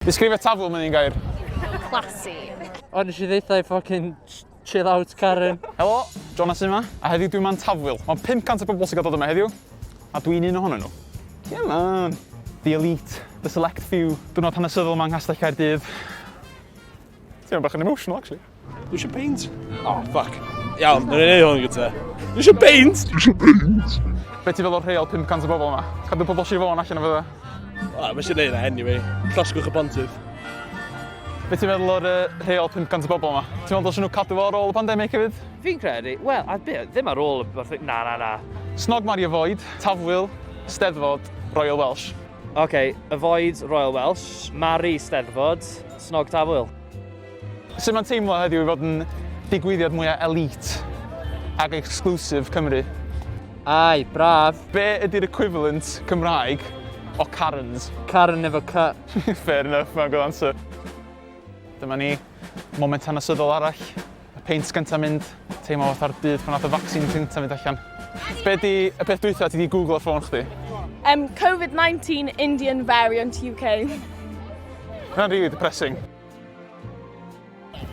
Disgrifia Tafwyl mewn un gair. Classy. O, nes i ddeutha i fucking chill out Karen. Helo, Jonas yma, a heddiw dwi'n ma'n Tafwyl. Mae 500 o bobl sy'n cael dod yma heddiw, a dwi'n un ohonyn nhw. Yeah man! The elite, the select few. Diwrnod hanesyddol yma yng Nghastell Caerdydd. Ti'n bach yn emotional, actually. Dwi eisiau peint. Oh, fuck. Iawn, dwi'n ei wneud hwn gyda. Dwi eisiau peint! Dwi eisiau peint! Be ti'n feddwl o'r rheol 500 o bobl yma? Cadw pobl Sir Fôn allan o fydda? O, mae eisiau neud e anyway. Llosgwch y pontydd. Be ti'n feddwl o'r uh, rheol 500 o bobl yma? Ti'n meddwl dylsyn nhw cadw fo ar ôl y pandemig hefyd? Fi'n credu, wel, a be, ddim ar ôl y... Na, na, na. Snog Mari Avoid, Tafwyl, Steddfod, Royal Welsh. OK, Avoid Royal Welsh, Mari Steddfod, Snog Tafwyl. Sut mae'n teimlo heddiw i fod yn digwyddiad mwyaf elite ac exclusive Cymru? Ai, braf. Be ydy'r equivalent Cymraeg o Karens? Karen efo C. Fair enough, mae'n good answer. Dyma ni, moment hanesyddol arall. Y peint gyntaf mynd, teimlo fatha'r dydd pan nath y vaccine cyntaf mynd allan. Be di y peth dwytha ti di Google ar ffôn chdi? COVID-19 Indian variant UK. Hwnna'n really depressing.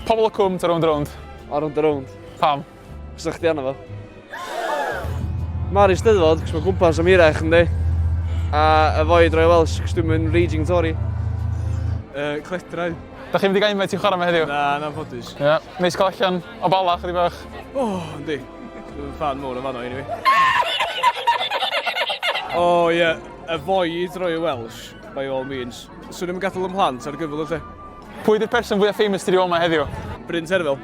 Pobl y Cwm ta Rownd a Rownd? O, Rownd a Rownd. Pam? Cos chdi arno fo. Mae'r Eisteddfod, cos mae gwmpas am hirach, yndi? A Avoid Royal Welsh, cos dwi'n mynd Raging Tory. Cledrau. Da chi'n mynd i gael invite i chwarae yma heddiw? Na, na ffodus. Ie. Yeah. Neis cael allan o Bala, chydig bach. O, oh, yndi. Dwi'n fan mowr o fanno, anyway. O, oh, ie. Yeah. Avoid Royal Welsh, by all means. Swn i'n gadael ym mhlant ar gyfyl y lle. Pwy di'r person fwyaf famous ti wedi weld yma heddiw? Bryn Terfel.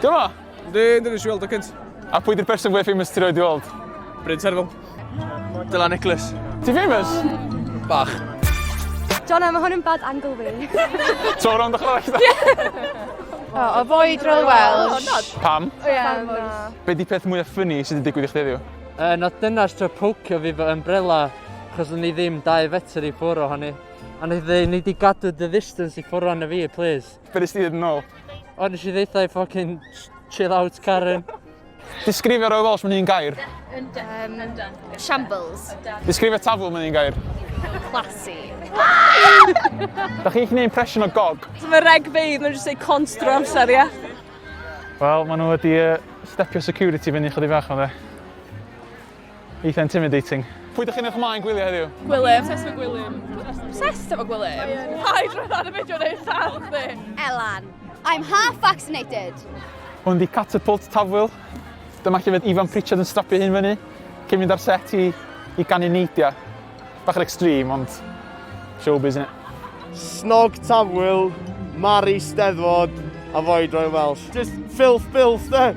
Di yma? Yndi, yndi, nes i weld o cynt. A pwy di'r person fwyaf famous ti erioed wedi weld? Bryn Terfel. Dylan Nicholas. Ti'n famous? Bach. Jonna, mae hwn yn bad angle fi. So, rownd ochr arall. Oh, avoid Royal Welsh. Pam? Yeah, na. Be di peth mwyaf funny sydd wedi digwydd i chdi heddiw? Nath dynas trio pocio fi fo umbrella, achos o'n i ddim 2 fetr i ffwrdd ohoni. A nath ddeud, nei di gadw dy distance i ffwrdd arno fi, please. Be nes ti ddweud yn ôl? O, nes i ddeutha i fucking chill out, Karen. Disgrifio Royal Welsh mewn un gair. Shambles. Disgrifio Tafwyl mewn un gair. Classy. Da chi'n gallu gwneud impression o Gog? So mae regfeydd, mae'n just say cont drwy amser, ie? Wel, maen nhw wedi uh, stepio security fyny chydig bach o dde. Eitha intimidating. Pwy ydych chi'n eich ymlaen gwylio heddiw? Gwilym. Obsessed efo Gwilym. Obsessed efo Gwilym. Paid rhaid ar y fideo neu lladd chdi. Elan. I'm half vaccinated. Hwn di catapult Tafwyl. Dyma lle fydd Ifan Pritchard yn strapio hyn fyny cyn mynd ar set i, i ganu neidia. Bach yn extreme, ond showbiz, innit? Snog Tafwyl, Mari Steddfod, Avoid Royal Welsh. Just filth bilth, de.